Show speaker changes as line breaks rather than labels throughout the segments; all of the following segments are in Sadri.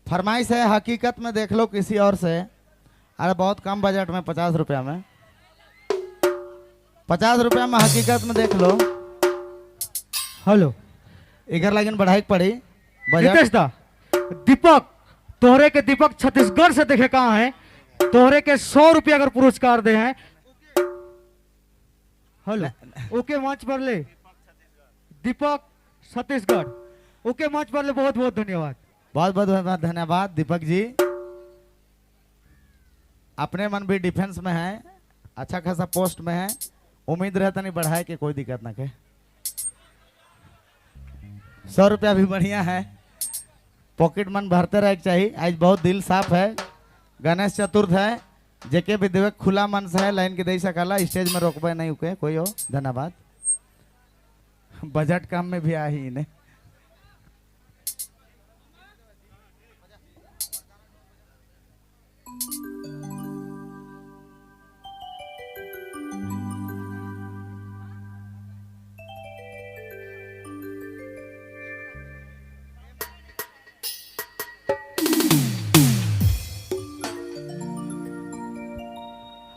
फरमाइश है, हकीकत में देख लो किसी और से। अरे बहुत कम बजट में 50 रुपया में, 50 रुपया में हकीकत में देख लो।
हेलो।
इधर लागिन बढ़ाई के पड़ी बजट।
नितेश दा, दीपक तोहरे के, दीपक छत्तीसगढ़ से देखे कहाँ है, तोहरे के 100 रुपया अगर पुरस्कार दे हैं। हेलो, ओके मंच पर ले दीपक छत्तीसगढ़, ओके मंच पर ले, बहुत बहुत धन्यवाद।
बहुत बहुत धन्यवाद दीपक जी। अपने मन भी डिफेंस में है, अच्छा खासा पोस्ट में है, उम्मीद रहता नहीं बढ़ाए के कोई दिक्कत ना के। 100 रुपया भी बढ़िया है, पॉकेट मन भरते रहे के चाहिए। आज बहुत दिल साफ है, गणेश चतुर्थ है, जेके भी देवे खुला मन से है, लाइन के दे सकला, स्टेज में रोकबे नहीं उके कोई हो। धन्यवाद। बजट कम में भी आ ही इन्हें।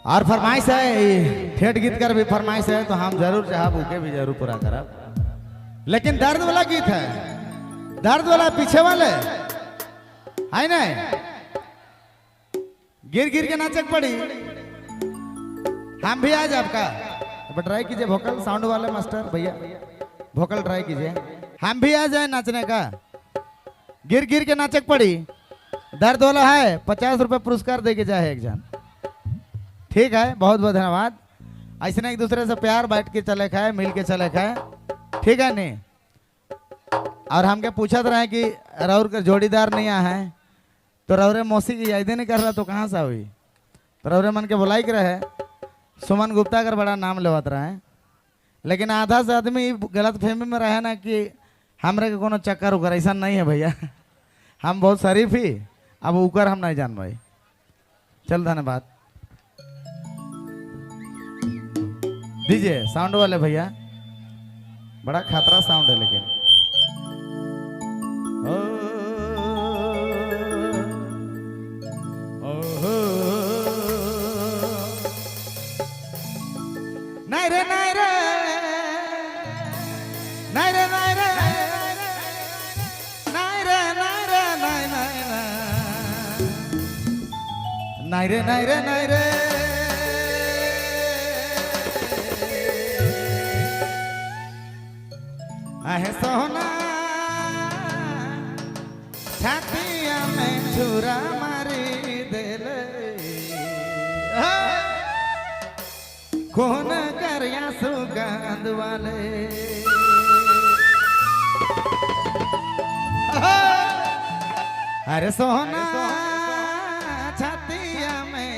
और फरमाइश है, ठेठ गीत कर भी फरमाइश है, तो हम जरूर चाहब उके भी जरूर पूरा करब। लेकिन दर्द वाला गीत है, दर्द वाला पीछे वाले है नहीं, गिर गिर के नाचक पड़ी। हम भी आज आपका अब ट्राई कीजिए, वोकल साउंड वाले मास्टर भैया वोकल ट्राई कीजिए, हम भी आ जाए नाचने का। गिर गिर के नाचक पड़ी, दर्द वाला है, 50 रुपये पुरस्कार दे के जाए एक जन। ठीक है, बहुत बहुत धन्यवाद। ऐसे एक दूसरे से प्यार बैठ के चले खाए, मिल के चले खाए, ठीक है नहीं। और हमके पूछत रहे कि राउर के जोड़ीदार नहीं आया है, तो रौरे मौसी की यादें नहीं कर रहा तो कहाँ से हुई। तो रौरे मन के बुलाई के रहे, सुमन गुप्ता कर बड़ा नाम लेवत रहे, लेकिन आधा से आदमी गलत फहमी में रहे ना कि हमरे के कोनो चक्कर उकर, ऐसा नहीं है भैया, हम बहुत शरीफ ही, अब उकर हम नहीं जान भाई। चल धन्यवाद। दीजिए साउंड वाले भैया, बड़ा खतरा साउंड है लेकिन। ओ, ओ, नहीं रे नहीं रे नहीं रे नहीं रे नहीं रे नहीं रे नहीं नहीं नहीं रे नहीं रे नहीं रे। आहे सोना छातिया में छुरा मारी देले, कौन करिया सुगंध वाले। अरे सोना छातिया में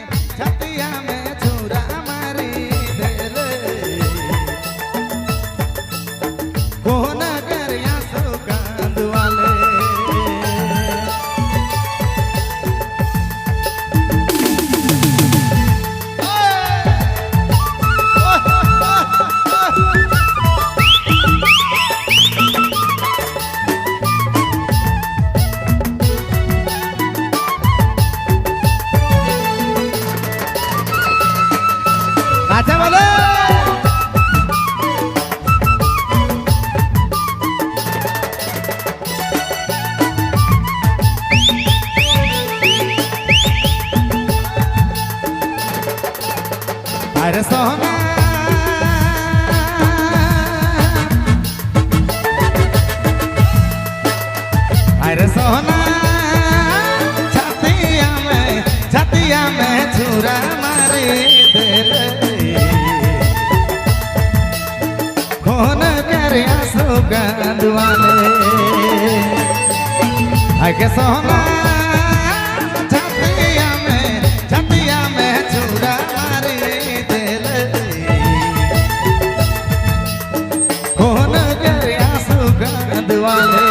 छुरा मारी देले, कौन करिया सुगंध वाले। नाचा बोलो। अरे सोना अरे सोना छातिया में छुरा मारी देले, कौन करिया सुगंध वाले। अरे सोना छातिया में छुरा मारी देले, कौन करिया सुगंध वाले।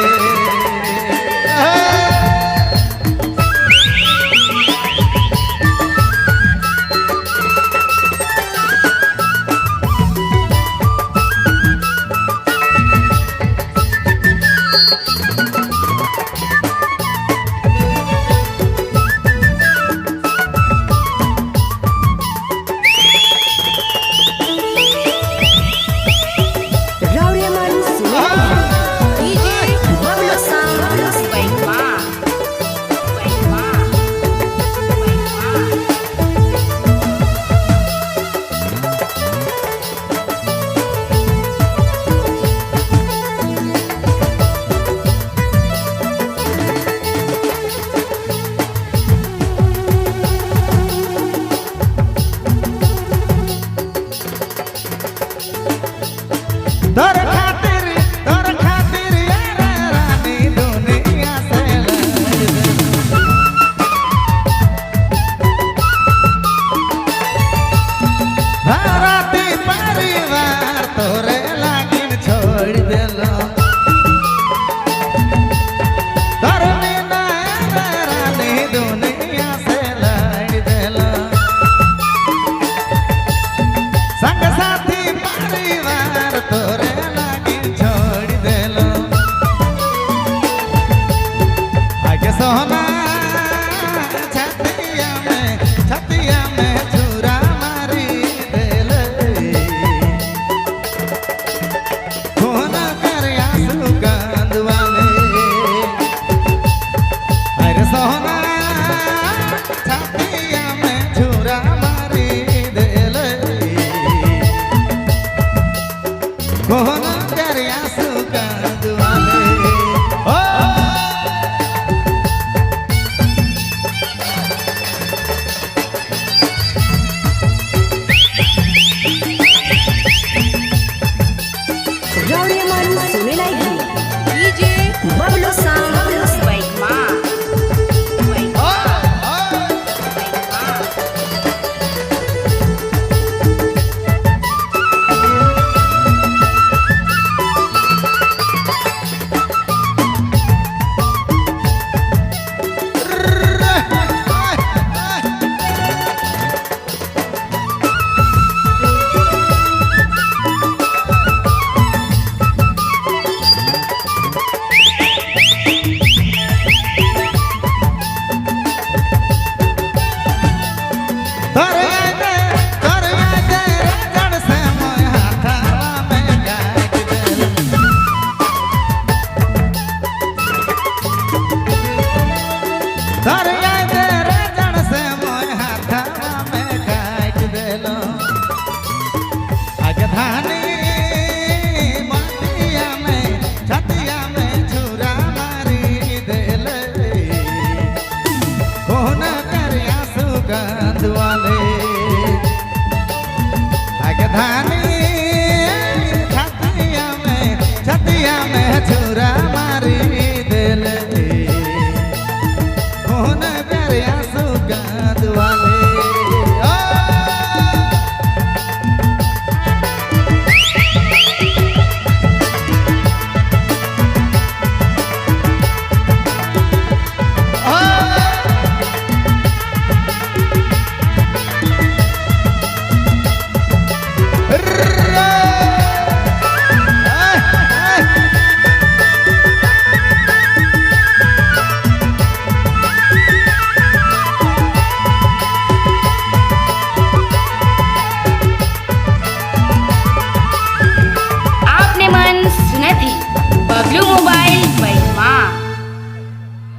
सोना छतिया में छुरा मारी देले खून कर आंसू गंदवाले। अरे सोना छतिया में छुरा मारी देले खून कर आंसू गंदवाले। ओ
रौड़ियमन सुने लागी
डीजे
बबलू साउंड
बैकमा
ओ ओ तोर रे जड़ से मोय हाथवा में काट देल। तोर रे जड़ से मोय हाथवा में काट देलो। आगे धानी माटिया में छतिया में छुरा मारी देले कोन कर आंसू गंदवाले। आगे धानी छतिया में छुरा